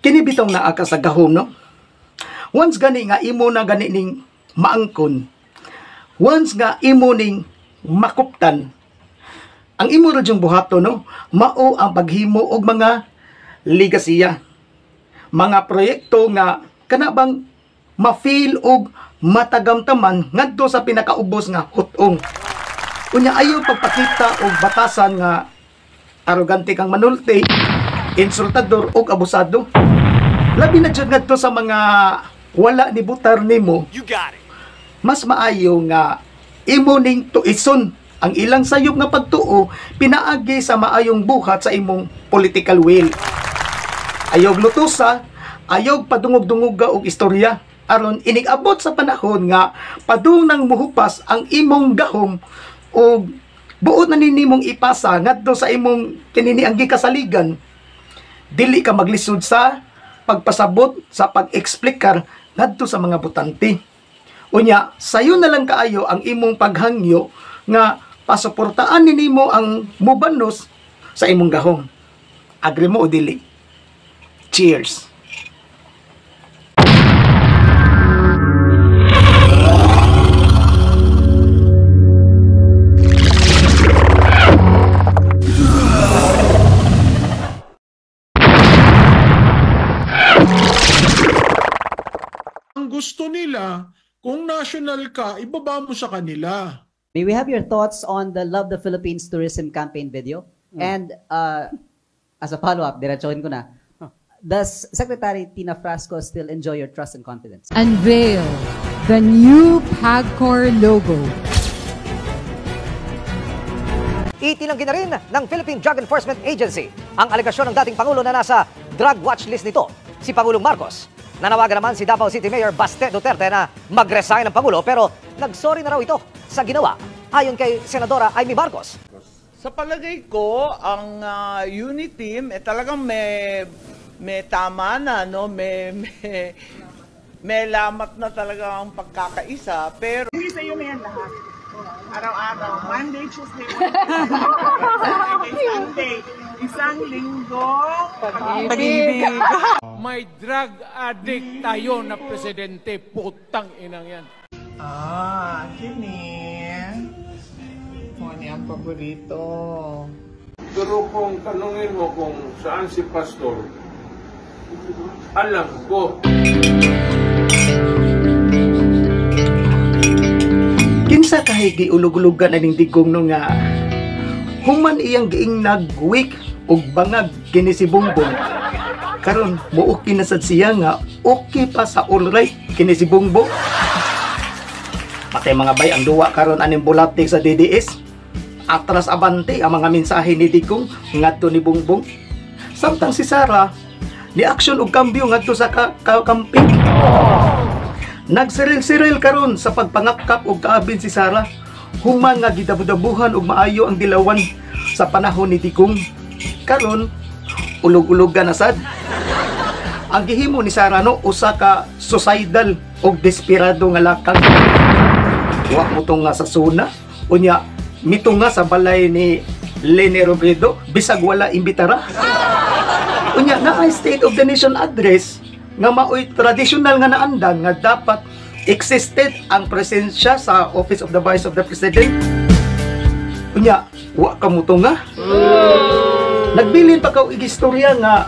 Kini bitong naa ka sa gahom, no? Once gani nga imo na gani ning maangkon, once nga imo ning makuptan, ang imo ra jung buhaton, no, mao ang paghimo og mga ligasiya, mga proyekto nga kana bang ma-feel og matagamtaman ngadto sa pinakaubos nga hutong. Unya ayaw pagpakita og batasan nga arogante kang manulti, insultador og abusado. Labi na jud ngadto sa mga wala ni butar nimo. You got it. Mas maayo nga imo ning tuison ang ilang sayop nga pagtuo pinaagi sa maayong buhat sa imong political will. Ayaw lutusa, ayaw padungog-dungoga og istorya aron inig-abot sa panahon nga padung nang muhupas ang imong gahom og buot na ninimong ipasa ngadto sa imong kinini ang gikasaligan. Dili ka maglisod sa pagpasabot, sa pag-eksplikar ngadto sa mga botante. Unya, sayo na lang kaayo ang imong paghangyo nga pasuportaan nimo ang mubanos sa imong gahom. Agree mo o dili? Cheers! Ang gusto nila, kung national ka, ibaba mo sa kanila. May we have your thoughts on the Love the Philippines tourism campaign video? And as a follow-up, diretsohin ko na. Does Secretary Tina Frasco still enjoy your trust and confidence? Unveil the new PAGCOR logo. Itinanggi na rin ng Philippine Drug Enforcement Agency ang alegasyon ng dating Pangulo na nasa drug watch list nito, si Pangulong Marcos. Nanawagan naman si Davao City Mayor Baste Duterte na mag-resign ang Pangulo, pero nag-sorry na raw ito sa ginawa ayon kay Senadora Imee Marcos. Sa palagay ko, ang unity team eh, talagang may tama na, no? May lamat na talaga ang pagkakaisa, pero Hindi, sa'yo na yan lahat. Araw-araw. Monday, Tuesday, Wednesday, Saturday, Sunday. Isang linggong pag-ibig. May drug addict tayo na presidente, putang inang yan. Ah, kini. Mo ni ang paborito. Pero kung tanungin mo kung saan si Pastor, alam ko. Kinsa kahay giulog-ulugan aning Digong, no, nga human iyang giingnag weak ug bangag kini si Bongbong, karon mo-okay na sad siya nga okay pa sa all right kini si Bongbong. Patay mga bay ang duwa karon aning bulate sa DDS. Atras abante ang mga mensahe ni Digong ngadto ni Bongbong. Samtang si Sara ni aksyon og kambyo ngadto sa kamping. Nagsiril-siril karon sa pagpangapkap og kaabin si Sara human nga gidabudabuhan og maayo ang dilawan sa panahon ni Digong. Karon ulog-ulogan na sad. Ang gihimo ni Sara, no, usa ka suicidal og desperado nga lakang. Wa mo tong nga sa suna, unya mito nga sa balay ni Leni Robredo bisag wala imbitara. Unya naay State of the Nation Address nga maoy traditional nga naandang nga dapat existed ang presensya sa Office of the Vice of the President. Unya wa ka mo nga. Nagbilin pa ka og istorya nga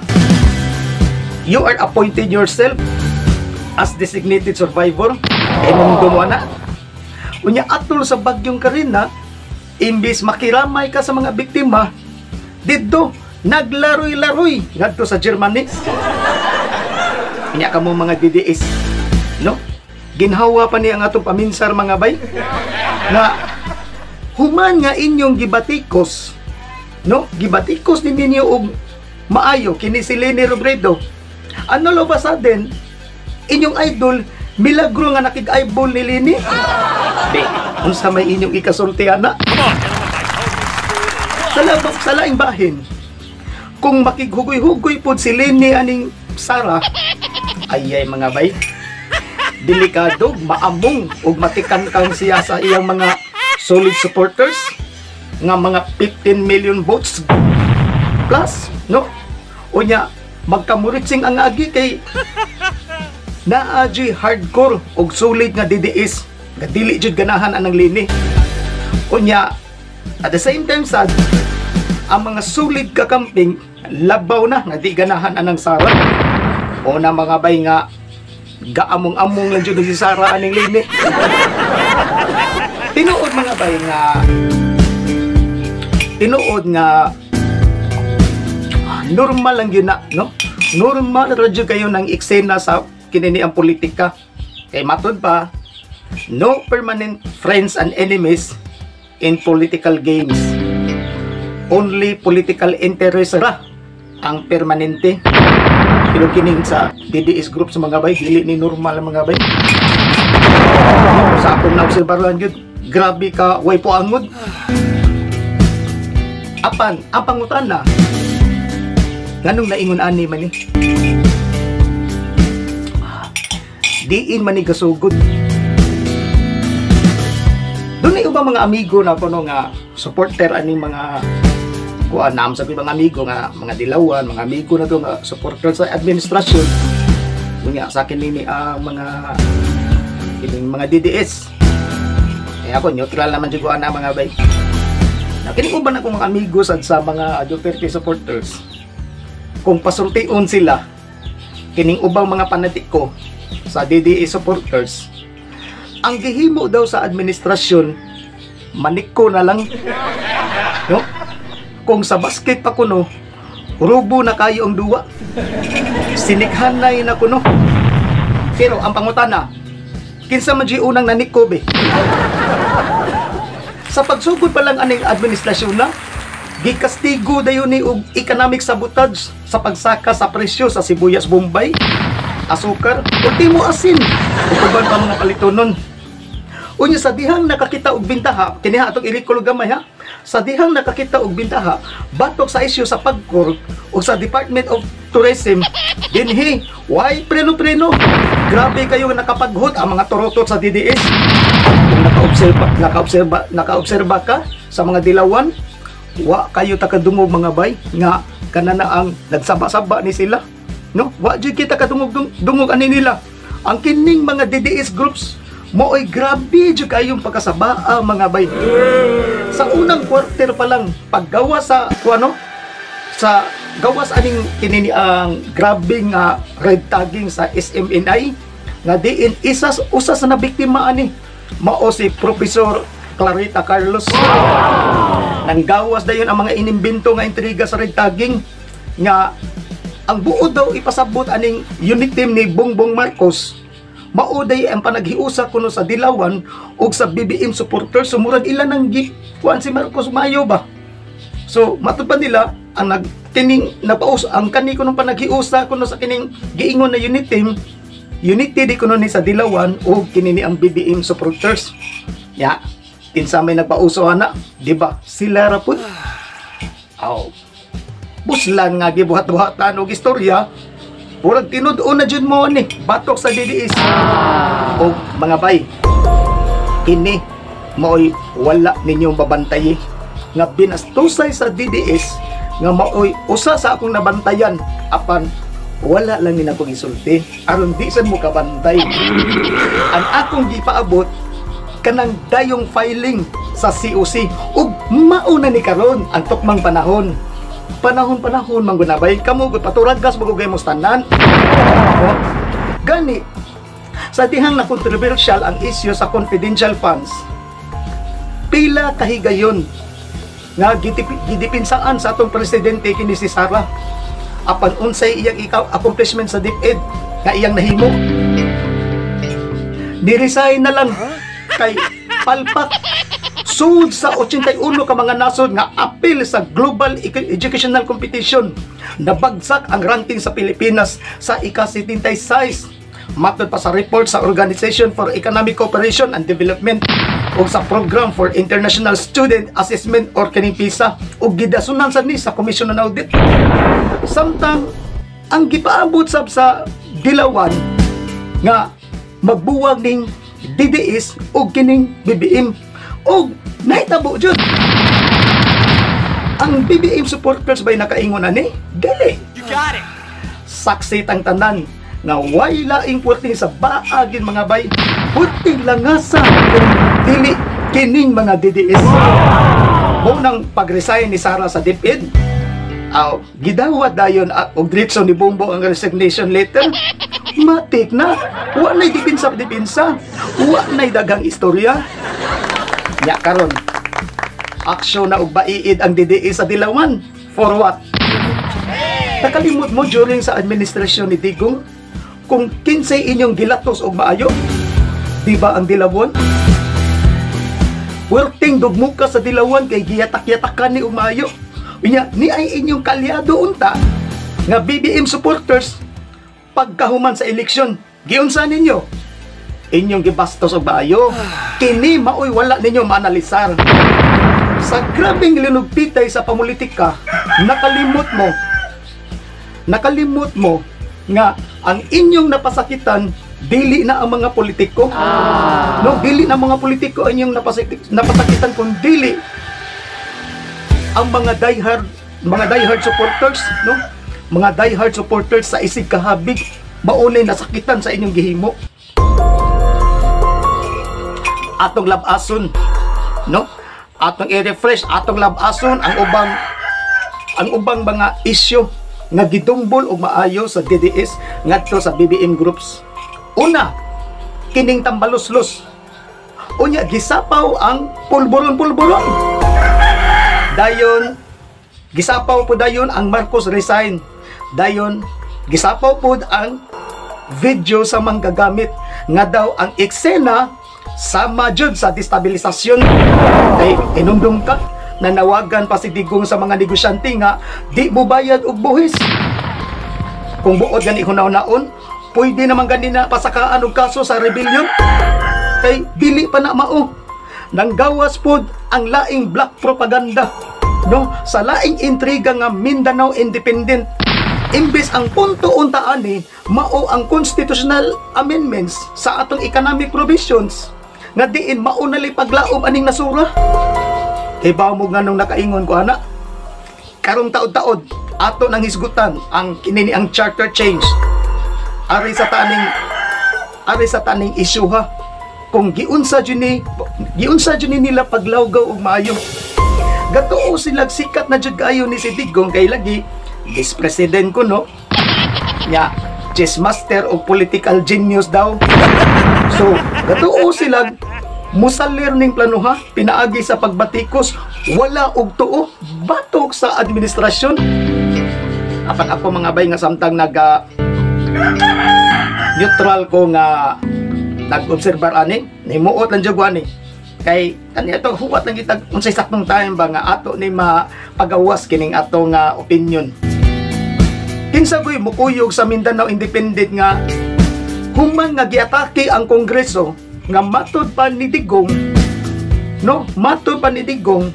you are appointed yourself as designated survivor. Kay mundo mo ana. Unya atol sa bagyong Karina, imbis makiramay ka sa mga biktima, didto naglaroy-laroy ngadto sa Germany. Unya ka mo mga DDS, no? Ginhawa pa ni ang atong paminsar mga bay nga human nga inyong gibatikos, no? Gibatikos ni ninyo og maayo kini si Leni Robredo. Ano lo ba sa den inyong idol milagro nga nakig-eyeball ni Leni? Di, unsa may inyong ikasulti ana? Sa labak sa laing bahin, kung makighugoy-hugoy pod si Leni aning Sara, ayay mga bay, delikado, maamong ug matikan-kang siya sa iyang mga solid supporters nga mga 15 million votes plus, no? Unya, Magkamuritsing ang agi kay naa juy hardcore og solid nga DDS nga dili jud ganahan anang Leni. Unya at the same time sad, ang mga solid kakamping labaw na nga di ganahan anang Sara. O na mga bay nga gaamong-among lang jud si Sara aning Leni. Tinuod mga bay nga tinuod nga normal lang yun na, no? Normal ra jud kayo ng eksena sa kinini ang politika. Kay matud pa, no permanent friends and enemies in political games. Only political interest ra ang permanente. Pero kining sa DDS group sa mga bay, dili ni normal ang mga bay. Sa akong naobserbahan gyud, grabe ka way po angod. Apan, ang pangutana, nganong naingon ani man ni? Diin man ni gasugod. Doon na ubang mga amigo na kuno nga supporter aning mga kuan naam sa mga amigo nga mga dilawan, mga amigo na to nga supporter sa administrasyon. Unya sa akin nini ang mga kining mga DDS. Eh ako neutral naman jud ko ana mga bay. Na kining uban akong mga amigo sad sa mga Duterte supporters. Kung pasultion sila kining ubang mga panatiko sa DDS supporters, ang gihimo daw sa administrasyon maniko na lang, no? Kung sa basket pa kuno, rubo na kayo ang duwa, sinikhanay na kuno. Pero ang pangutana, kinsa man di unang naniko be? Sa pagsugod pa lang aning administrasyon na, gikastigo dayon ni og economic sabotage sa pagsaka sa presyo sa sibuyas Bombay, asukar, ultimo asin, ug uban pa mga palitonon. Unya sa dihang nakakita og bintaha, kiniha atong ilikol gamay ha. Sa dihang nakakita og bintaha, batok sa isyu sa PAGCOR ug sa Department of Tourism, dinhi, why preno-preno? Grabe kayo nga nakapaghot ang mga turotot sa DDS. Kung nakaobserba ka sa mga dilawan, wa kayo takadungog mga bay nga kanana ang nagsaba-saba ni sila, no? Wa jud kita kadungog dungog ani nila. Ang kining mga DDS groups mooy grabe jud kayong pagkasabaa mga bay. Sa unang quarter pa lang paggawa sa kuano sa gawas aning kinini ang grabe nga red tagging sa SMNI nga diin isas usa sa nabiktima ani mao si Professor Clarita Carlos. Nanggawas dayon ang mga inimbento nga intriga sa red tagging nga ang buod daw ipasabot aning unit team ni Bongbong Marcos. Mauday ang panaghiusa kuno sa Dilawan ug sa BBM supporters. So murag ila nang gikuan si Marcos mayo ba. So matud pa nila ang nagkining napaus ang kani kuno panaghiusa kuno sa kining giingon na unit team, unity di kuno ni sa Dilawan ug kini ni ang BBM supporters. Ya, kinsa may nagpauso ana, di ba? Sila ra pud. Aw. Buslan nga gibuhat-buhatan og istorya. Murag tinud-on na jud mo ni batok sa DDS. Og mga bay, kini maoy wala ninyong babantayi nga binastusay sa DDS nga maoy usa sa akong nabantayan apan wala lang ni akong isulti aron di sad mo kabantay. Ang akong gipaabot kanang dayong filing sa COC ug mauna ni karon ang tukmang panahon. Panahon-panahon manggunabay kamo gud paturagas magugay mo tanan. Oh, gani sa dihang na controversial ang isyu sa confidential funds, pila kahigayon nga gidipinsaan sa atong presidente kini si Sara apan unsay iyang ikaw accomplishment sa DepEd nga iyang nahimo. Ni-resign na lang kay palpak. Sud sa 81 ka mga nasod nga apil sa Global Educational Competition, nabagsak ang ranking sa Pilipinas sa ika-76. Matod pa sa report sa Organization for Economic Cooperation and Development ug sa Program for International Student Assessment or kining PISA ug gidasunan sad ni sa Commission on Audit. Samtang ang gipaabot sab sa Dilawan nga magbuwag ning DDS ug kining BBM og nahitabo jud. Ang BBM supporters bay nakaingon ani? Dili. You got it. Saksi tang tanan nga way laing puwerteng sa baagin, mga bay. Puwerteng langasa kung dili kining mga DDS. Mao nang pag-resign ni Sara sa DepEd, aw, gidawat dayon og diretso ni Bongbong ang resignation letter. Matik na. Wa na'y depensa depensa. Wa na'y daghang istorya. Nya karon, aksyon na og baiid ang DDS sa Dilawan. For what? Nakalimot mo during sa administrasyon ni Digong kung kinsay inyong gilatos og maayo? Di ba ang Dilawan? Werting dugmuka sa Dilawan kay giyatak-yatakan ni og maayo. Unya, ni ay inyong kalyado unta nga BBM supporters pagkahuman sa eleksyon. Giunsa ninyo? Inyong gibastos og maayo. Kini maoy wala ninyo maanalisar. Sa grabeng linugpitay sa pamulitika, nakalimot mo nga ang inyong napasakitan dili na ang mga politiko. No, dili na ang mga politiko ang inyong napasakitan kun dili ang mga diehard supporters, no? Mga diehard supporters sa isig kahabig maunay nasakitan sa inyong gihimo. Atong labason, no? Atong i-refresh, atong labason ang ubang mga isyu nga gidumbol og maayo sa DDS ngadto sa BBM groups. Una, kining tambaluslos. Unya gisapaw ang pulburon-pulburon. Dayon gisapaw po dayon ang Marcos resign. Dayon gisapaw pod ang video sa manggagamit nga daw ang eksena sama jud sa destabilisasyon. Kay inumdum ka nanawagan pa si Digong sa mga negosyante nga di mo bayad og buhis. Kung buot gani hunaw-naon, pwede naman gani na pasakaan og kaso sa rebellion. Kay dili pa na mao. Nanggawas pod ang laing black propaganda, no, sa laing intriga nga Mindanao Independent. Imbes ang punto unta ani mao ang constitutional amendments sa atong economic provisions nga diin mao na paglaom aning nasura. Hibaw mo nganong nakaingon ko ana? Karong taod-taod ato nang hisgutan ang kinini ang charter change. Ari sa taning issue ha, kung giunsa jud ni nila paglawgaw og maayo. Gatuo sila sikat na jud kaayo ni si Digong kay lagi vice president ko, no, nya chess master o political genius daw. So gatuo sila musalir ning plano ha, pinaagi sa pagbatikos wala og tuo batok sa administrasyon. Apan ako, mga bay, nga samtang naga neutral ko nga nag-obserbar ani, nimuot lang jud ko ani kay kani ato huwat lang kitag unsay saktong time ba nga ato ni mapagawas kining ato nga opinion. Kinsa ko'y mukuyog sa Mindanao Independent nga human nga giatake ang Kongreso nga matud pa ni Digong, no, matud pa ni Digong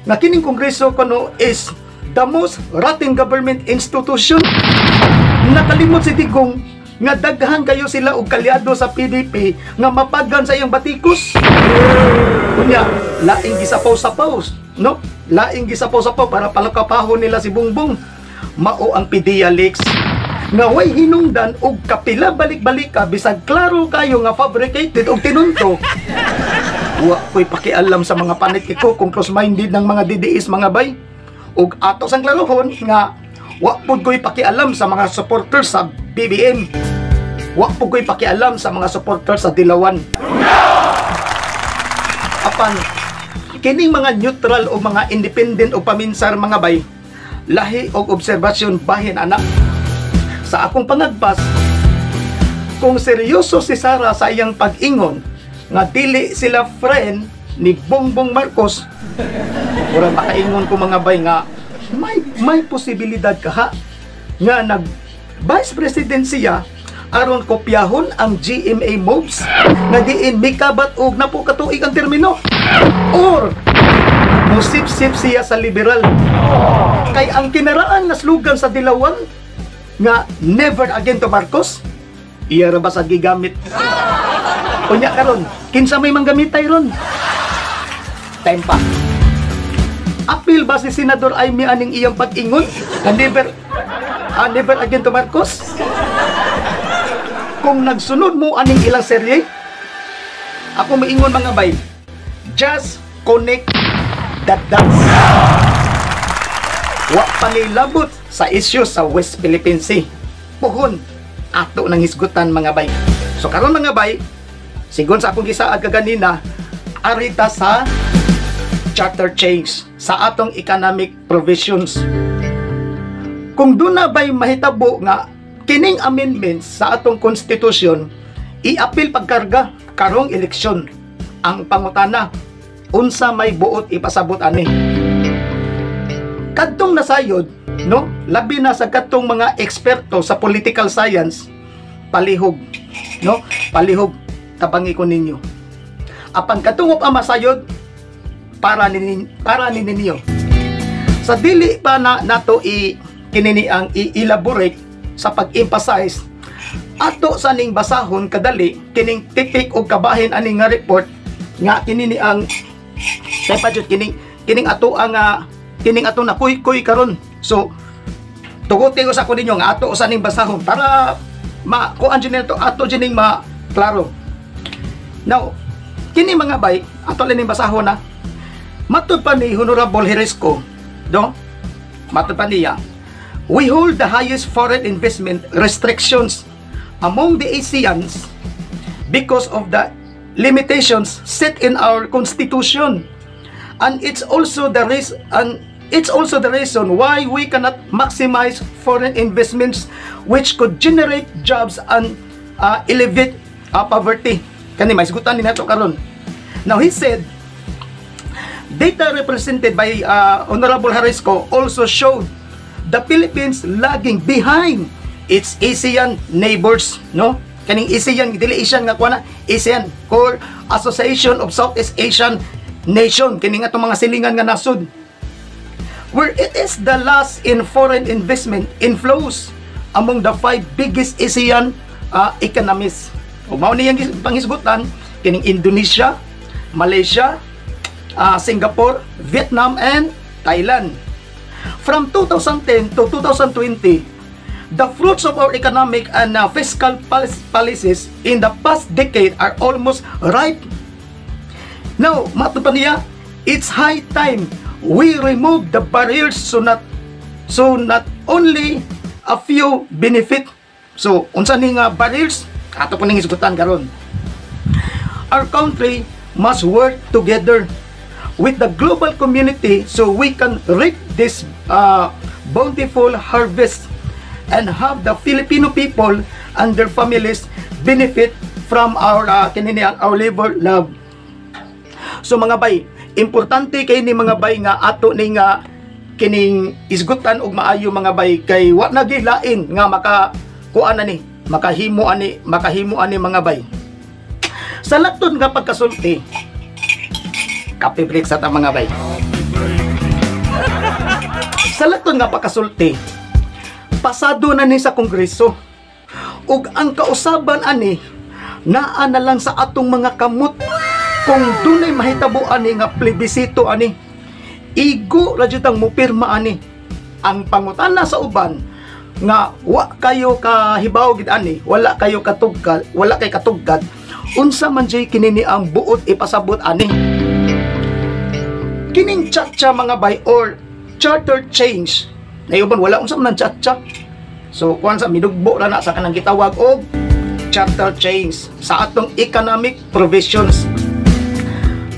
nga kining Kongreso kuno is the most rotten government institution? Nakalimot si Digong nga daghan kayo sila og kalyado sa PDP nga mapagan sa iyang batikos. Kunya, laing gisapaw-sapaw, no? Laing gisapaw-sapaw para palakapahon nila si Bongbong. Mao ang PDEA leaks nga way hinungdan og kapila balik-balik ka bisag klaro kayo nga fabricated og tinunto. Wa ko'y pakialam sa mga panit ko kung close-minded ng mga DDS, mga bay. Ug ato sang klarohon nga wa pud ko'y pakialam sa mga supporters sa BBM. Wa pud ko'y pakialam sa mga supporters sa Dilawan. Apan kining mga neutral o mga independent o paminsar, mga bay, lahi og obserbasyon bahin ana. Sa akong pangagpas, kung seryoso si Sara sa iyang pag-ingon nga dili sila friend ni Bongbong Marcos, mura makaingon ko, mga bay, nga may posibilidad kaha nga nag Vice President siya aron kopyahon ang GMA moves nga diin mikabat og napo ka tuig ang termino or musip-sip siya sa liberal kay ang kinaraan nga slogan sa Dilawan nga "Never again to Marcos" iya ra ba sa gigamit? Unya karon, kinsa may manggamitay ron? Time pa. Apil ba si Senador Imee aning iyang pag-ingon nga never Never again to Marcos. Kung nagsunod mo aning ilang serye, ako maingon, mga bay, just connect the dots. Wa pangilabot sa isyu sa West Philippine Sea. Puhon, ato nang hisgutan, mga bay. So karon, mga bay, sigon sa akong gisaad kaganina, arita sa charter change sa atong economic provisions. Kung doon na ba'y mahitabo nga kining amendments sa atong constitution i-appeal pagkarga karong eleksyon, ang pangutana, unsa may buot ipasabot ani? Kadtong nasayod, no, labi na sa kadtong mga eksperto sa political science, palihog, no, palihog, tabangi ko ninyo. Apan kadtong wa pa masayod, para ni ninyo. Sa dili pa na nato i kinini ang i-elaborate sa pag-emphasize, ato sa ning basahon kadali kining tipik og kabahin ani nga report nga kini ni ang kay pa jud kining kining ato ang kining ato na kuy-kuy karon. So tuguti ko sa ko ninyo nga ato sa ning basahon para ma kuan jud nito, ato jud ning ma klaro. Now, kini, mga bay, ato lang ning basahon na. Matud pa ni Honorable Heresco, no, matud pa niya, "We hold the highest foreign investment restrictions among the ASEANs because of the limitations set in our constitution. And it's also the reason why we cannot maximize foreign investments, which could generate jobs and alleviate poverty." Kani may sigutan ni nato karon. Now he said, "Data represented by Honorable Harisco also showed the Philippines lagging behind its ASEAN neighbors," no? Kaning ASEAN, dili Asian nga kuana, ASEAN Core Association of Southeast Asian Nation, kini nga atong mga silingan nga nasod. "Where it is the last in foreign investment inflows among the five biggest ASEAN economies." O mao niyang panghisgutan kining Indonesia, Malaysia, Singapore, Vietnam and Thailand. "From 2010 to 2020, the fruits of our economic and fiscal policies in the past decade are almost ripe. Now," matud pa niya, "it's high time we remove the barriers so not only a few benefit." So, unsa ni nga barriers? Ato po ning hisgutan karon. "Our country must work together with the global community so we can reap this bountiful harvest and have the Filipino people and their families benefit from our kinini ang our labor love." So mga bay, importante kay ni, mga bay, nga ato ni nga kining isgutan og maayo, mga bay, kay wa na gilain nga maka kuan ani, makahimo ani, makahimo ani, mga bay. Sa latod nga pagkasulti, kape break sa ta, mga bay. Sa latod nga pagkasulti, pasado na ni sa Kongreso. Ug ang kausaban ani naa na lang sa atong mga kamot. Kung dunay mahitabo ani nga plebisito ani, igo ra jud ang mupirma ani. Ang pangutana sa uban nga wa kayo kahibaw gid ani, wala kayo katugkad, wala kay katugkad, unsa man jay kini ni ang buot ipasabot ani? Kining chacha, mga bay, or charter change na uban wala unsa man ang chacha. So kuan sa midugbo ra na sa kanang gitawag og charter change sa atong economic provisions.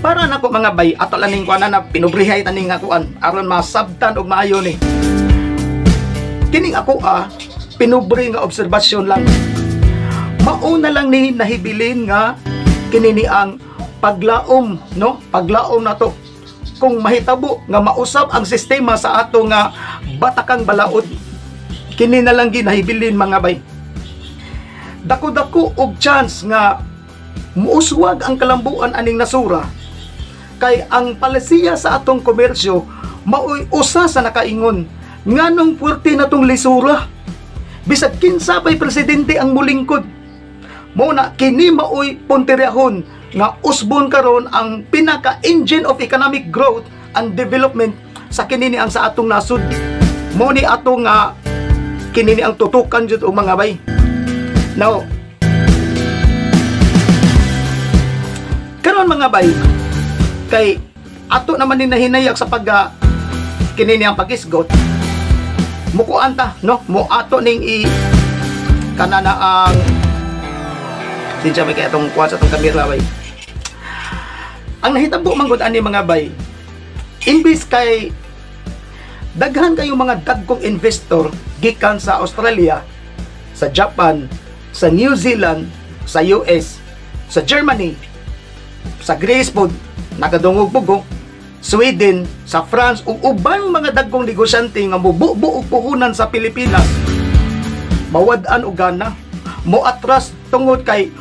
Para nako, mga bay, ato lang ning kuan na pinubrihay taning nga kuan aron masabtan og maayo ni. Kining ako pinubre nga obserbasyon lang. Mauna lang ni nahibilin nga kini ni ang paglaom, no, paglaom nato kung mahitabo nga mausab ang sistema sa ato nga batakang balaod. Kini na lang ginahibilin, mga bay. Dako-dako og chance nga muuswag ang kalambuan aning nasura kay ang palisiya sa atong komersyo maoy usa sa nakaingon nganong puwerte na tong lisura bisag kinsa pay presidente ang mulingkod. Mo na kini maoy punteryahon nga usbon karon ang pinaka engine of economic growth and development sa kinini ang sa atong nasod. Mo ni atong nga Kini ni ang tutukan jud og mga bay. Now, karon mga bay, kay ato naman ni nahinayak sa pag kini ni ang pagisgot. Mukuan ta, no? Mo ato ning i kanana ang sinsya may kay atong kuha sa atong kamera bay. Ang nahitabo man gud ani mga bay, imbis kay daghan kayong mga dagkong investor gikan sa Australia, sa Japan, sa New Zealand, sa US, sa Germany, sa Greece pod, nagadungog bugo, Sweden, sa France ug ubang mga dagkong negosyante nga mububo og puhunan sa Pilipinas, mawad-an og gana, moatras tungod kay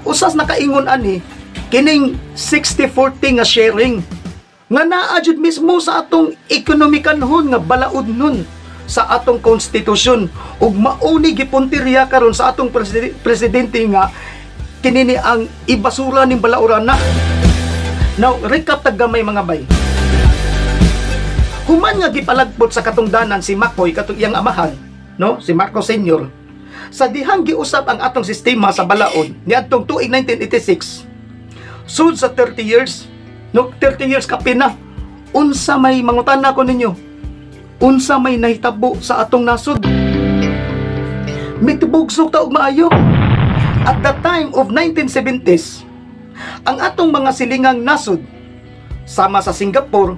usas nakaingon ani kining 60-40 nga sharing nga naa jud mismo sa atong ekonomikanhon nga balaod nun sa atong konstitusyon ug mauni gipuntirya karon sa atong presidente nga kinini ang ibasura ning balaoran na. Now, recap tag gamay mga bay. Human nga gipalagpot sa katungdanan si Makoy katong iyang amahan, no, si Marcos Sr. Sa dihang giusab ang atong sistema sa balaod niadtong tuig 1986. Sud sa 30 years, no, 30 years kapin na. Unsa may mangutana ko ninyo? Unsa may nahitabo sa atong nasod? Mitibugsok ta og maayo. At the time of 1970s, ang atong mga silingang nasod sama sa Singapore,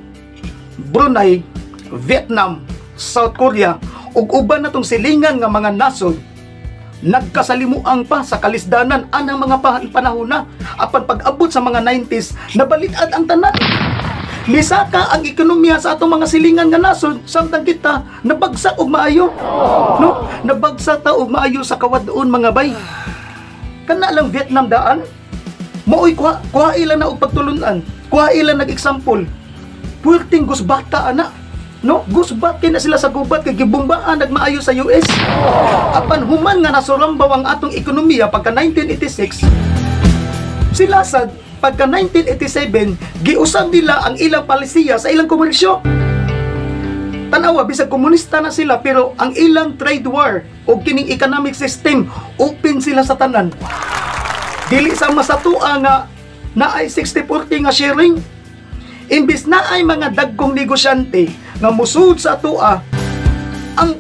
Brunei, Vietnam, South Korea ug uban natong silingan nga mga nasod nagkasalimuang pa sa kalisdanan anang mga panahon na. Apan pag-abot sa mga 90s, nabalit-ad ang tanan. Misaka ang ekonomiya sa atong mga silingan nga nasod samtang kita nabagsak og maayo. No, nabagsak ta og maayo sa kawad-on mga bay. Kana lang Vietnam daan. Maoy kuha lang na og pagtulunan. Kuha lang nag-example. Puwerteng gusbata ana. No, gusbat kay na sila sa gubat kay gibumbaan nagmaayo sa US. Apan human nga nasurambaw ang atong ekonomiya pagka 1986, sila sad pagka 1987 giusab nila ang ilang palisiya sa ilang komersyo. Tanawa bisag komunista na sila pero ang ilang trade war o kining economic system open sila sa tanan. Dili sama sa tua nga naay 60-40 nga sharing. Imbis na ay mga dagkong negosyante nga musud sa atua, ang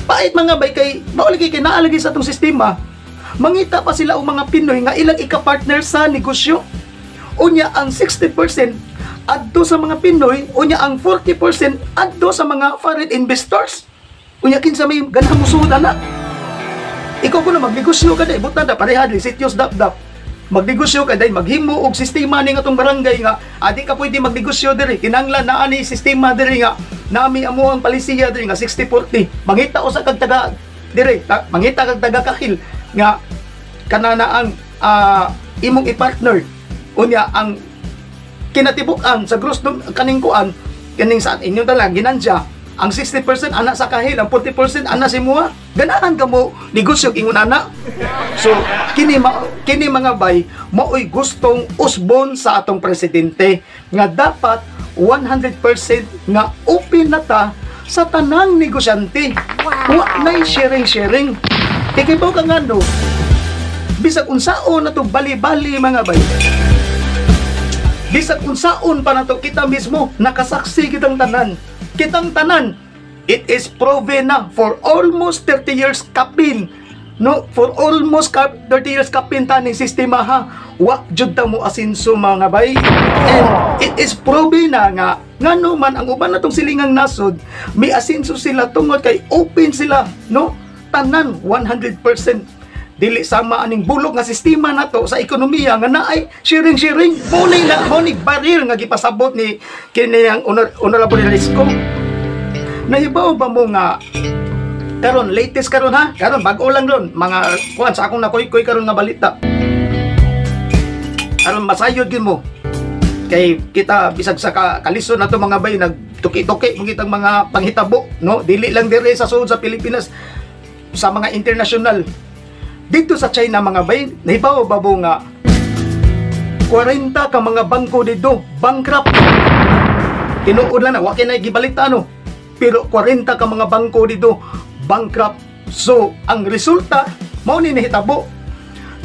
pait mga bay kay maulagi kay naalagi sa atong sistema, mangita pa sila og mga Pinoy nga ilang ika-partner sa negosyo. Unya ang 60% adto sa mga Pinoy, unya ang 40% adto sa mga foreign investors. Unya kinsa may ganang musud ana. Ikaw kuno magnegosyo ka day, butan da pareha di sityos dapdap. Magnegosyo ka day, maghimo og sistema ning atong barangay nga adi ka pwede magnegosyo diri, kinahanglan naa ni sistema diri nga nami amo ang palisiya diri nga 60-40. Mangita usa kag taga diri, mangita kag taga Kahil nga kanana ang imong i-partner. Unya ang kinatibuk-an sa gross kaning kuan kaning sa inyo talang ginansya. Ang 60% ana sa Kahil, ang 40% ana si mua. Ganahan ka mo negosyo ingon ana. So kini mga bay maoy gustong usbon sa atong presidente nga dapat 100% nga open na ta sa tanang negosyante. Wow. Wa nay sharing-sharing. Ikibaw ka nga no, bisag unsaon na to bali-bali mga bay. Bisag unsaon pa na to kita mismo nakasaksi kitang tanan. Kitang tanan, it is proven na for almost 30 years kapin, no, for almost 30 years kapin taning sistema ha, wa jud ta mo asinso mga bay. And it is proven na nga ngano man ang uban natong silingang nasod, may asinso sila tungod kay open sila, no, tanan 100%. Dili sama aning bulok nga sistema nato sa ekonomiya nga naay sharing-sharing. Muni na muni barrier nga gipasabot ni kini ang honorable Risco. Nahibaw ba mo nga karon latest karon ha? Karon bag-o lang ron mga kuan sa akong nakoy-koy karon nga balita. Aron masayod gyud mo. Kay kita bisag sa kalisod nato mga bay nagtuki-tuki mo kitang mga panghitabo, no? Dili lang diri sa sulod sa Pilipinas, sa mga international. Dito sa China mga bay, nahibaw ba mo nga 40 ka mga bangko dito bankrupt. Tinuod lang na wa kay gibalita no. Pero 40 ka mga bangko dito Bankrupt. So, ang resulta, mao ni nahitabo.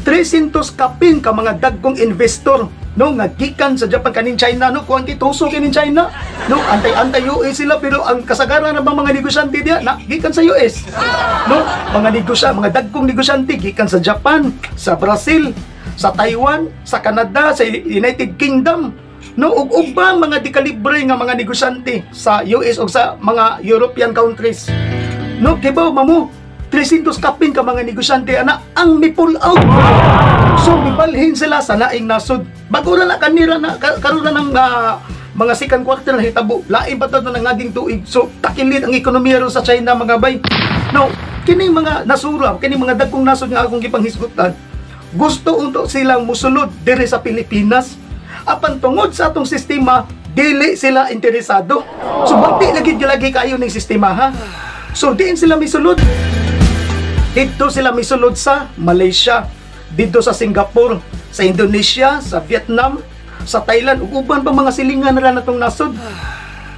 300 kapin ka mga dagkong investor, no, nga gikan sa Japan, kaning China, no, kuan kay tuso kining China, no, antay-antay US sila, pero ang kasagaran ng mga negosyante diya na gikan sa US, no, mga negosya, mga dagkong negosyante gikan sa Japan, sa Brazil, sa Taiwan, sa Canada, sa United Kingdom, no, ug ubang mga dekalibre nga mga negosyante sa US ug sa mga European countries, no. Kibaw mamo, 300 kapin ka mga negosyante ana ang mi-pull out. So mibalhin sila sa laing nasod. Bago ra na kanira na karon na ng mga second quarter na hitabo. Lain pa to na nangaging tuig. So takilid ang ekonomiya ron sa China, mga bay. No, kining mga nasura, kining mga dagkong nasod nga akong gipanghisgutan, gusto unto silang musulod diri sa Pilipinas. Apan tungod sa atong sistema, dili sila interesado. So bati lagi lagi kayo ning sistema, ha. So diin sila misulod. Dito sila misulod sa Malaysia, dito sa Singapore, sa Indonesia, sa Vietnam, sa Thailand, ug uban pa mga silingan nila natong nasod.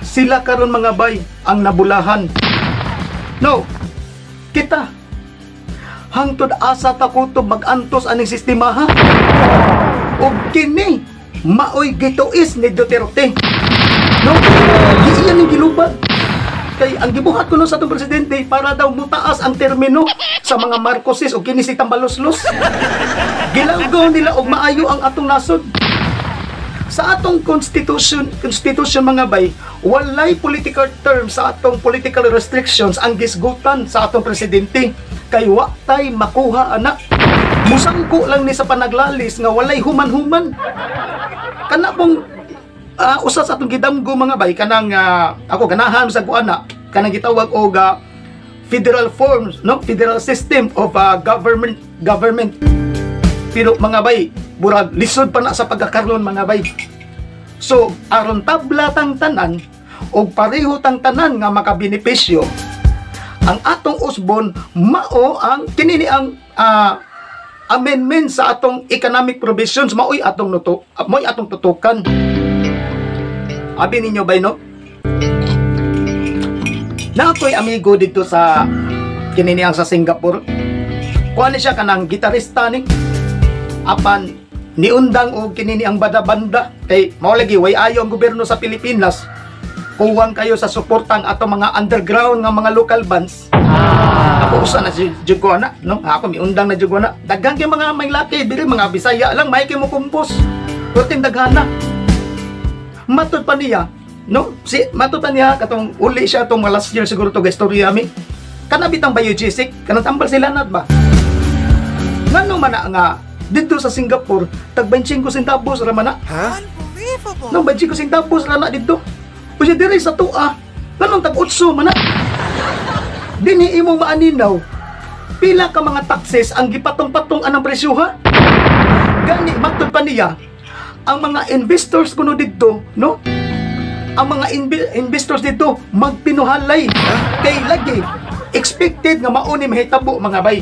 Sila karon, mga bay, ang nabulahan. No, kita hangtod asa ta kutob mag-antos aning sistema, ha? Ug kini maoy gituis ni Duterte. No, giiyan ning gilubad. Kay ang gibuhat kuno sa atong presidente para daw mutaas ang termino sa mga Marcoses o kini si Tambaloslos. Gilanggo nila og maayo ang atong nasod. Sa atong constitution, mga bay, walay political term sa atong political restrictions ang gisgutan sa atong presidente kay wa tay makuha ana. Musangko lang ni sa panaglalis nga walay human-human. Kana pong usa sa atong gidamgo, mga bay, kanang ako ganahan sa kuana, kanang gitawag og federal forms, no, federal system of government. Pero, mga bay, burag lisod pa na sa pagkakaroon, mga bay. So aron tabla tang tanan og pareho tang tanan nga makabenepisyo, ang atong usbon mao ang kinini ang amendment sa atong economic provisions, maoy atong nuto, maoy atong tutukan. Abi ninyo, bay, no? Na ako'y amigo dito sa kinini ang sa Singapore. Kuha ni siya, kanang gitarista ni. Apan niundang og kinini ang banda-banda kay mao lagi way ayo ang gobyerno sa Pilipinas. Kuwang kayo sa suportang ato mga underground nga mga local bands. Ako usa na jud ko ana, no? Ako miundang na jud ko ana. Daghan kay mga may laki, dili mga Bisaya lang, may kay mo kumpos. Perting daghana. Matod pa niya, no? Si matod pa niya katong uli siya tong mga last year siguro to, istorya mi. Kana bitang Biogesic, kanang tambal sila nat ba? Ngano man na nga dito sa Singapore tag 25 centavos ra man na. Unbelievable. No, 25 centavos ra na dito. Unya diri sa tua, nganong tag 8 man na? Dinhi imong maaninaw pila ka mga taxes ang gipatong-patong anang presyo, ha? Gani matod pa niya, ang mga investors kuno didto, no? Ang mga investors dito magpinuhalay kay lagi expected nga mao ni mahitabo, mga bay.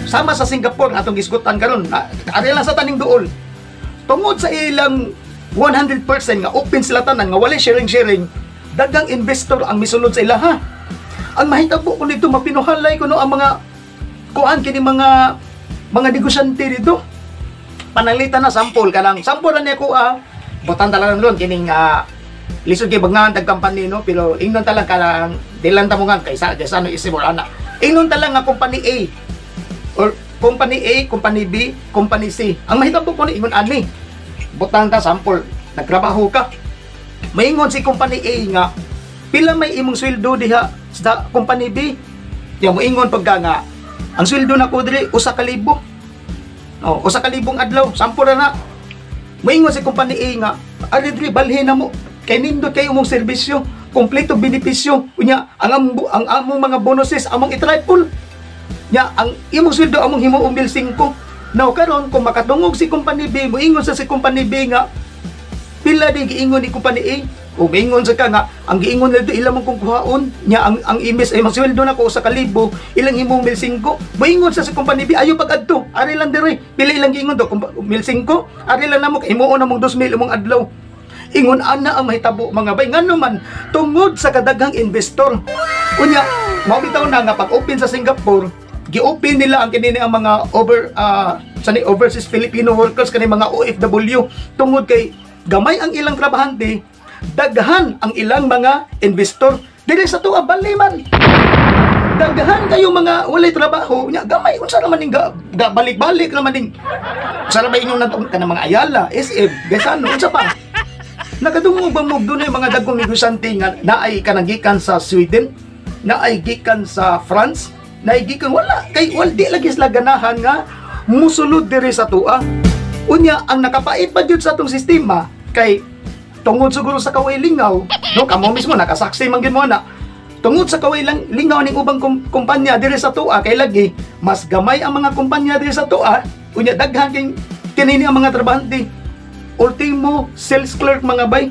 Sama sa Singapore nga atong gisgutan karon, ari lang sa taning duol. Tungod sa ilang 100% nga open sila tanan nga walay sharing-sharing, daghang investor ang misulod sa ilaha. Ang mahitabo ko dito, mapinuhalay kuno ang mga kuan kini mga negosyante dito. Pananglitan na sample, kanang sample na niya ko, butan ta lang ron kining lisod kay bangan tag company, no, pero ingnon ta lang kanang dilan ta mo nga kay sa ano isip or ana, ingnon ta lang nga company A or company A, company B, company C. Ang mahitabo ko ni ingon ani, butang ta sample, nagtrabaho ka, maingon si company A nga pila may imong sweldo diha sa company B? Yang moingon pagka nga ang sweldo na ko diri 1,000. Oh, 1,000 adlaw, sample na na. Moingon si company A nga, ari diri balhin na mo kay nindot kayo mong serbisyo, kompleto benepisyo. Unya ang among mga bonuses among i-triple. Nya ang imong sweldo among himuong 1,500. Now karon kung makadungog si company B, moingon sa si company B nga pila di giingon ni company A? O moingon sa ka nga ang giingon nila ilang man kung kuhaon nya ang imes ay masweldo na ko 1,000, ilang himong 1,500. Moingon sa si company B, ayo pag adto, ari lang diri, pila ilang giingon do? 1,500, ari lang namo kay himuon namong 2,000 imong adlaw. Ingon ana ang mahitabo, mga bay, ngano man tungod sa kadaghang investor. Unya Mao bitaw na nga pag-open sa Singapore, gi-open nila ang kinini ang mga overseas Filipino workers, kani mga OFW, tungod kay gamay ang ilang trabahante, daghan ang ilang mga investor. Dili sa tuwa bali man. Daghan kayo mga walay trabaho, nya gamay unsa naman ning balik-balik naman ning unsa ra ba inyong natong kanang mga Ayala, SM, Gaisano, unsa pa? Nakadungog ba mo dunay mga dagkong negosyante nga naay kanang gikan sa Sweden, naay gikan sa France, naay gikan wala kay wal di lagi sila ganahan nga musulod diri sa tua. Unya ang nakapait pa gyud sa atong sistema kay tungod siguro sa kaway lingaw, no, kamo mismo nakasaksi man gyud mo na. Tungod sa kaway lang lingaw ning ubang kumpanya diri sa tua kay lagi mas gamay ang mga kumpanya diri sa tua, unya daghan kay kinini ang mga trabahante. Ultimo sales clerk mga bay,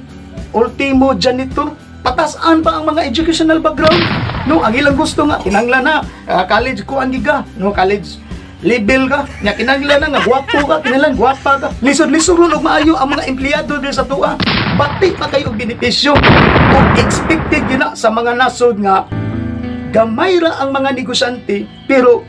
ultimo janitor, patasan pa ang mga educational background. No, ang ilang gusto nga kinahanglan na college kuan giga, no, college level ka, nya kinahanglan na nga gwapo ka, kinahanglan gwapa ka. Lisod-lisod ron og maayo ang mga empleyado diri sa tua. Bati pa kayo og benepisyo. Ug expected gyud na sa mga nasod nga gamay ra ang mga negosyante pero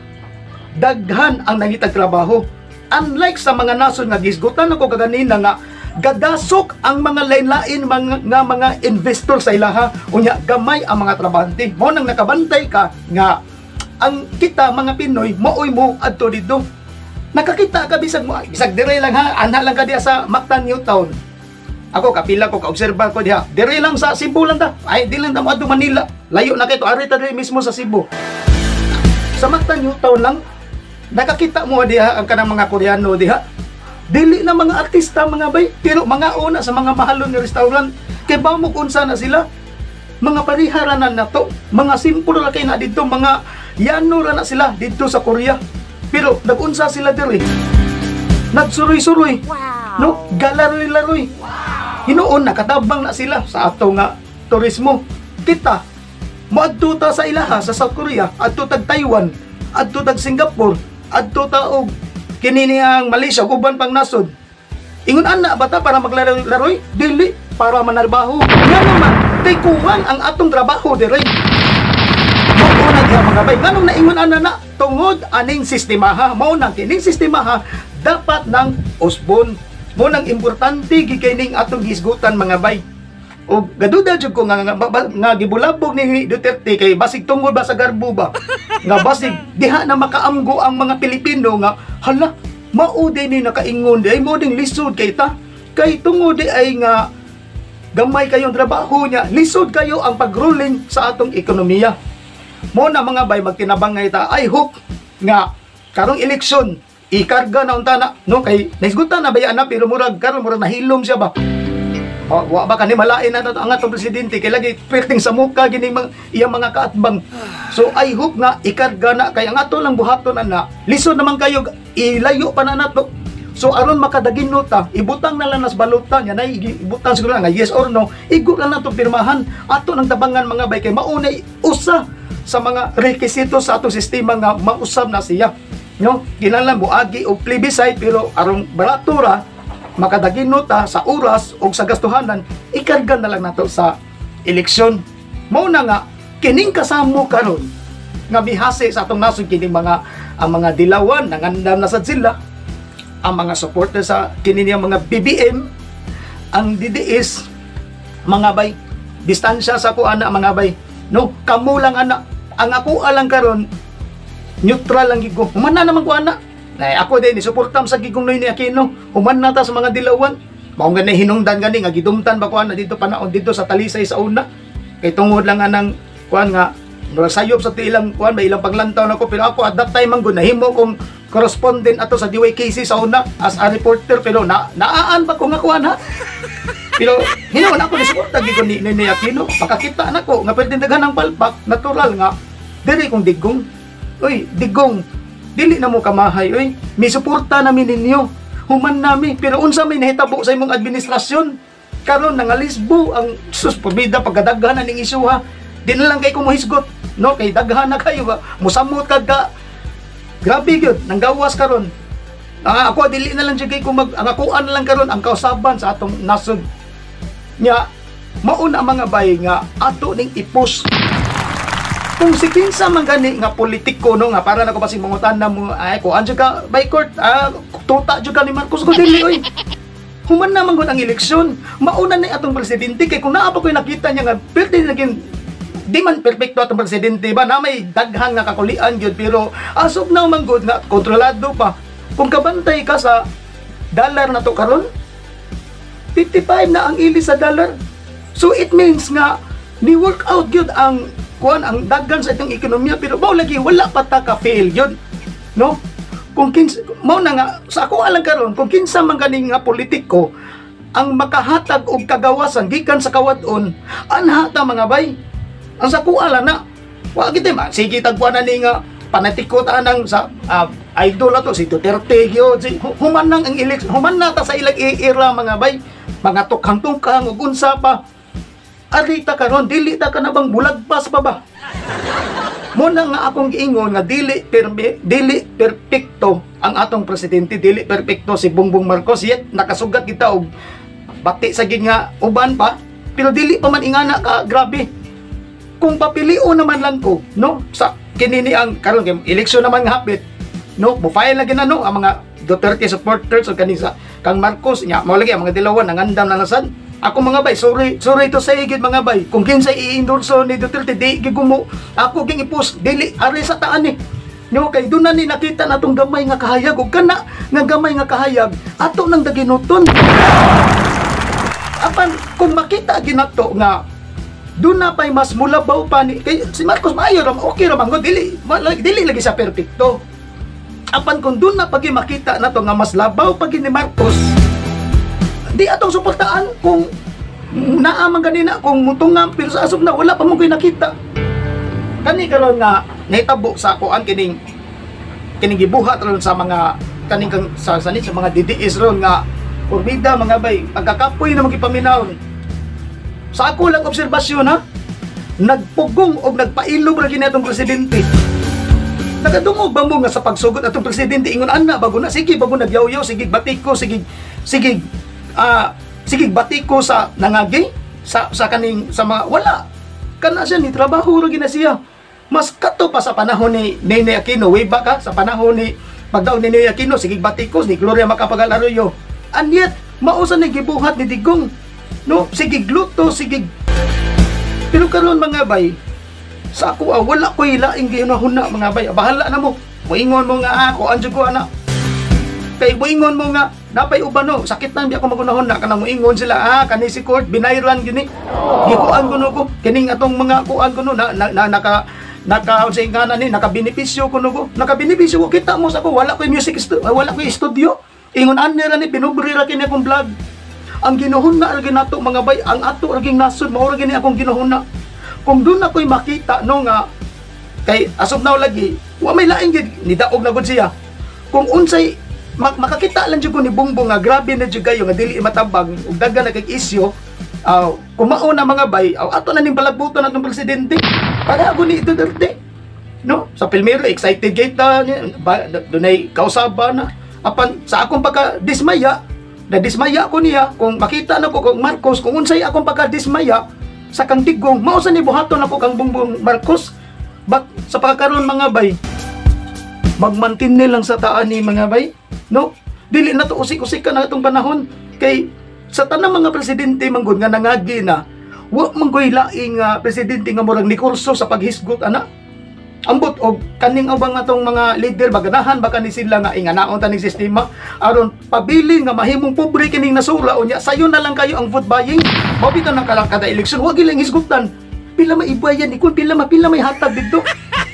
daghan ang nangitag trabaho. Unlike sa mga nasod nga gisgutan ako kaganina nga gadasok ang mga lain-lain mga investor sa ilaha, unya gamay ang mga trabahante. Mao nang nakabantay ka nga ang kita mga Pinoy maoy mo adto didto. Nakakita ka bisag mo, bisag dire lang ha, anha lang ka diha sa Mactan New Town. Ako kapila ko kaobserba ko diha. Dire lang sa Cebu lang ta. Ay di lang ta mo adto Manila. Layo na kay to, ari ta dire mismo sa Cebu. Sa Mactan New Town lang nakakita mo diha ang kanang mga Koreano diha. Dili na mga artista mga bay, pero mga una sa mga mahalon nga restaurant kay bamog unsa na sila. Mga pariharanan na to, mga simple ra kay na didto, mga yano ra na sila didto sa Korea. Pero nagunsa sila diri. Nagsuroy-suroy. Wow. No, galaroy-laroy. Wow. Hinuon nakatabang na sila sa ato nga turismo. Kita moadto ta sa ilaha sa South Korea, adto tag Taiwan, adto tag Singapore, adto ta og kini ang Malaysia ug uban pang nasod. Ingon ana ba ta para maglaroy-laroy? Dili, para manarbaho. Ngano man kay kuwang ang atong trabaho diri. Mao na diha mga bay, nganong naingon ana na tungod aning sistemaha. Mao nang kining sistemaha dapat nang usbon. Mao nang importante gid kay ning atong gisgutan mga bay. O gaduda jud ko nga gibulabog ni Duterte kay basig tungod ba sa garbo ba nga basig diha na makaamgo ang mga Pilipino nga hala mao day ni nakaingon di ay mo ding lisod kay ta kay tungod di ay nga gamay kayong trabaho niya, lisod kayo ang pag-rolling sa atong ekonomiya. Mo na mga bay magtinabangay ta. I hope nga karong eleksyon ikarga na unta na, no, kay naisgutan na bayaan na pero murag karon murag nahilom siya ba. O, wa ba kani malain na ang atong presidente kay lagi perting sa muka gini iyang mga kaatbang. So I hope nga ikarga na kay ang ato lang buhaton ana. Lisod naman kayo ilayo pa na nato. So aron makadagin nota, ibutang na lang nas balota nya nay ibutang siguro nga yes or no, igo lang nato pirmahan ato nang tabangan mga bay kay maunay usa sa mga rekisito sa atong sistema nga mausab na siya. No, kinahanglan moagi og plebiscite pero aron barato ra makadagin nota sa oras o sa gastuhanan, ikarga na lang nato sa eleksyon. Mao na nga kining kasamo karon nga mihase sa atong nasod kining mga ang mga dilawan nangandam na sad sila, ang mga supporter sa kini niyang mga BBM, ang DDS, mga bay, distansya sa ko ana mga bay. No, kamo lang ana, ang ako alang karon neutral lang gid ko. Human na naman ko ana. Nay ako din nisuportam sa gigong Noy ni Aquino. Human na ta sa mga dilawan. Mao nga hinungdan gani nga gidumtan ba ko ana dito panaon dito sa Talisay sa una. Kay tungod lang anang kuan nga murag sayop sa ilang kuan may ilang paglantaw nako, pero ako at that time man gud nahimo kong correspondent ato sa DYKC sa una as a reporter, pero na naaan ba ko nga kuan ha. Pero hinuon ako nisuporta gid ko ni Noy Aquino. Pakakita nako nga pwede daghan ang palpak, natural nga diri kong digong. Uy, digong, dili na mo kamahay, uy. Mi suporta nami ninyo. Human nami, pero unsa may nahitabo sa imong administrasyon? Karon nangalisbo ang sus pabida pagkadaghan na ning isyu ha. Di na lang kay kumuhisgot, no? Kay daghan na kayo ba? Musamot kag ka. Grabe gyud, nanggawas karon. Ako dili na lang jud kay kung mag ang akuan na lang karon ang kausaban sa atong nasod. Nya mauna mga bay nga ato ning i-push. Kung si kinsa man gani nga politiko, no, nga para na ko basig mangutan na mo ay ko anjo ka by court, tuta jud ka ni Marcos ko, dili oy. Human na man gud ang eleksyon, mauna ni atong presidente kay kung naa pa ko'y nakita niya nga perti naging di man perpekto atong presidente ba, na may daghang nga kakulian gyud, pero as of now man gud nga kontrolado pa. Kung kabantay ka sa dollar na to karon, 55 na ang ili sa dollar. So it means nga ni work out gyud ang kuan, ang daghan sa itong ekonomiya, pero mao lagi wala pa ta ka fail gyud, no? Kung kinsa mao na nga sa ako alang karon, kung kinsa man gani nga politiko ang makahatag og kagawasan gikan sa kawad-on, anha ta mga bay. Ang sa kuha lang na wa gid man sige tagkuan na ni nga panatiko ta nang sa idol ato si Duterte gyud, si human nang ang election, human na ta sa ilang era mga bay, mga tukhang-tukhang ug unsa pa. Ari ta karon dili ta ka na bang bulagpas pa ba? Mo na nga akong giingon nga dili dili perpekto ang atong presidente, dili perpekto si Bongbong Marcos, yet nakasugat kita og bati sa gid nga uban pa, pero dili pa man ingana ka grabe. Kung papilion naman lang ko, no, sa kinini ang karon kay eleksyon naman nga hapit, no, mo file lagi na, no, ang mga Duterte supporters o kani sa kang Marcos nya, mao lagi ang mga dilawan nangandam na nasad. Ako mga bay, sorry, sorry to say gid mga bay, kung kinsay i-endorso ni Duterte di gigumo ako ging i-post, dili ari sa taan ni. No, kay doon na ni nakita natong gamay nga kahayag ug kana nga gamay nga kahayag ato nang daginuton. Apan kung makita ginato nga doon na pa'y mas mulabaw pa ni kay si Marcos, maayo ra, okay ra man gud, dili dili lagi siya perpekto. Apan kung doon na pagi makita nato nga mas labaw pagi ni Marcos, di atong suportaan kung naa man ganina kung mutunga, pero sa asog na wala pa mo ko'y nakita. Kani karon nga nahitabo sa kuan kining kining gibuhat ron sa mga kaning kang sa sa mga DDS ron nga kurbida mga bay, pagkakapoy na magipaminaw. Sa ako lang obserbasyon ha, nagpugong og nagpailob ra gini atong presidente. Nakadungog ba mo nga sa pagsugod atong presidente ingon ana bago na sige bago nagyaw-yaw, sige batiko, sige sige sige batiko sa nangagi sa kaning sa mga wala kana siya ni trabaho ra gina siya. Mas kato pa sa panahon ni Nene Aquino, way back ha, sa panahon ni pagdaon ni Nene Aquino, sige batikos ni Gloria Macapagal Arroyo. And yet mao sa ni gibuhat ni Digong, no, sige gluto, sige. Pero karon mga bay, sa ako wala ko'y laing gihunahuna mga bay. Bahala na mo. Moingon mo nga ako anjo ko ana. Kay moingon mo nga napay uban, no, sakit nang di ako magunahon na kanang moingon sila kani si court binayran gini. Gikuan kuno ko kining atong mga kuan kuno na, na, na naka naka sa ingana ni nakabenepisyo kuno ko. Nakabenepisyo ko, kita mo sa ako wala ko'y music wala ko'y studio. Ingon ani ra ni pinubre ra kini akong vlog. Ang ginuhuna ra nato mga bay, ang ato ra ging nasod mao ra gini akong ginuhuna. Kung doon ako'y makita no nga kay as of now lagi wa may laing gid nidaog na gud siya. Kung unsay makakita lang jud ko ni Bongbong nga grabe na jud kayo nga dili matabang ug daghan na kay isyu, kumao na mga bay, ato na ning palagbuton atong presidente para ako ni Duterte, no? Sa Pilmero excited kay ta dunay kausaba na. Apan sa akong pagka dismaya, na dismaya ko niya kung makita na ko kung Marcos, kung unsay akong pagka dismaya sa kang Digong, mao sa ni buhaton ako kang Bongbong Marcos. But sa pagkakaroon mga bay, magmantine lang sa taan ni mga bay, no? Dili na to usik-usik ka na itong panahon kay sa tanang mga presidente manggod nga nangagi na, wa man koy laing presidente nga murag ni kurso sa paghisgot ana. Ambot og kaning ubang atong mga leader baganahan baka ni sila nga inganaon taning sistema aron pabilin nga mahimong pobre kining nasura unya sayo na lang kayo ang vote buying. Mao bitaw nang kada eleksyon wa gilang hisgutan. Pila maibayan ikon pila mapila may hatag didto.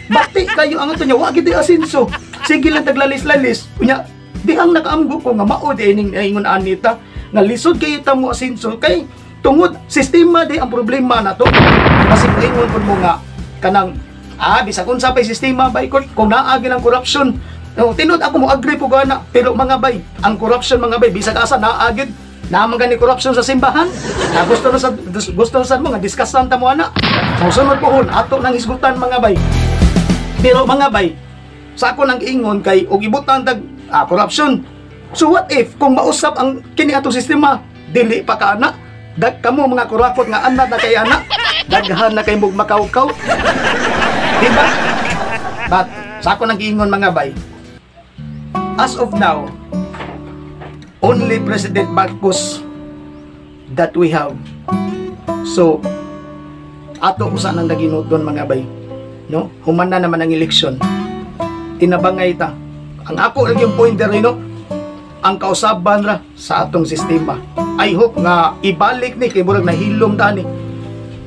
Bati kayo ang ato nya wa gid asinso. Sige lang taglalis-lalis. Unya dihang nakaamgo ko nga mao di ining ingon anita nga lisod kayo ta mo asinso kay tungod sistema di ang problema nato. Kasi ingon pud mo nga kanang bisag unsa pay sistema bay kung naagi ng corruption. No, tinud ako mo agree po gana, pero mga bay, ang corruption mga bay bisag asa naagid. Naa man gani corruption sa simbahan. Na gusto na sa gusto na sa mo nga discussan ta mo ana. Mosunod pohon ato nang hisgutan mga bay. Pero mga bay, sa ako nang ingon kay og ibutang tag corruption. So what if kung mausap ang kini atong sistema, dili pa ka ana? Dag kamo mga kurakot nga anad na kay ana, daghan na kay mog makawkaw. Diba? But sa ako nang giingon, mga bay, as of now, only President Marcos that we have. So, ato usa nang naginuton, mga bay. No? Human na naman ang eleksyon. Tinabangay ta. Ang ako lagi yung pointer, no? Ang kausaban ra sa atong sistema. I hope nga ibalik ni kay murag nahilom ta ni.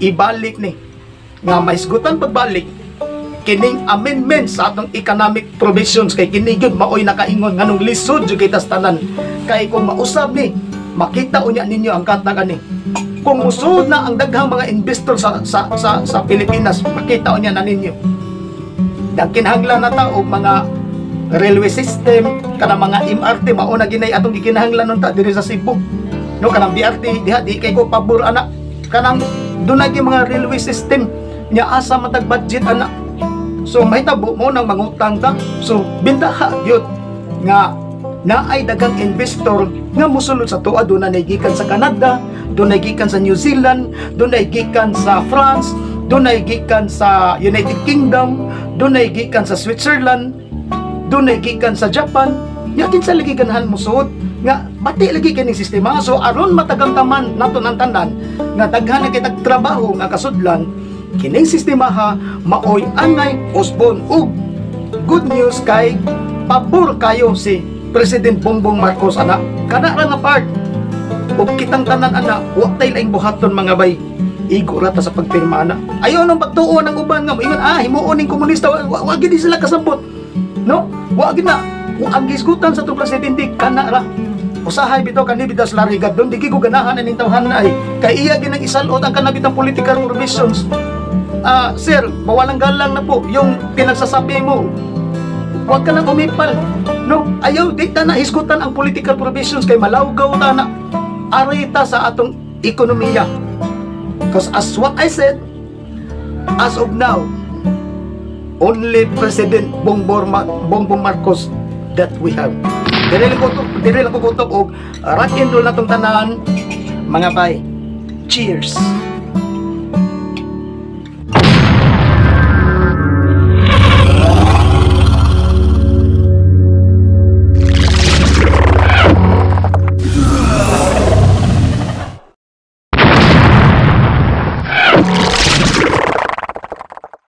Ibalik ni nga mahisgutan pagbalik kining amendment sa atong economic provisions kay kini gyud maoy nakaingon nganong lisod jud kay tas tanan. Kay kung mausab ni, makita unya ninyo ang katag ani. Kung musud na ang daghang mga investor sa Pilipinas, makita unya na ninyo. Ang kinahanglan na ta og mga railway system, kanang mga MRT, mao na ginay atong gikinahanglan unta diri sa Cebu. No, kanang BRT diha di kay ko pabor ana. Kanang dunay gyud mga railway system nya, asa matag budget ana? So mahitabo mo nang mangutang ta. So bintaha gyud nga naay daghang investor nga mosulod sa tuwa. Doon na gikan sa Canada, doon na gikan sa New Zealand, doon na gikan sa France, doon na gikan sa United Kingdom, doon na gikan sa Switzerland, doon na gikan sa Japan. Nya kinsa lagi ganahan mosuod nga bati lagi kining sistema? So aron matagamtaman nato ng tanan nga daghan na kitag trabaho nga kasudlan, kining sistema ha maoy angay usbon. Ug good news kay pabor kayo si President Bongbong Marcos ana, kana ra nga part. Ug kitang tanan ana, wa tay laing buhaton, mga bay, igo ra ta sa pagpirma ana. Ayo nang pagtuo ng uban nga moingon, ah, himuon ning komunista. Wa gid sila kasabot, no? Wa gid na. Ang gisgutan sa itong presidente kana ra. Usahay bitaw kani bitaw sa Larry Gadon, di ko ganahan aning tawhanan ay kay iya ginang isalot ang kanabitang political provisions. Ah, sir, mawalang galang na po yung pinagsasabi mo. Huwag ka lang umipal. No, ayaw di ta na hisgutan ang political provisions kay malawgaw ta na. Aray ta sa atong ekonomiya. Because as what I said, as of now, only President Bongbong Marcos that we have. Dire lang ko kutob og rock and roll na tong tanan, mga bay. Cheers.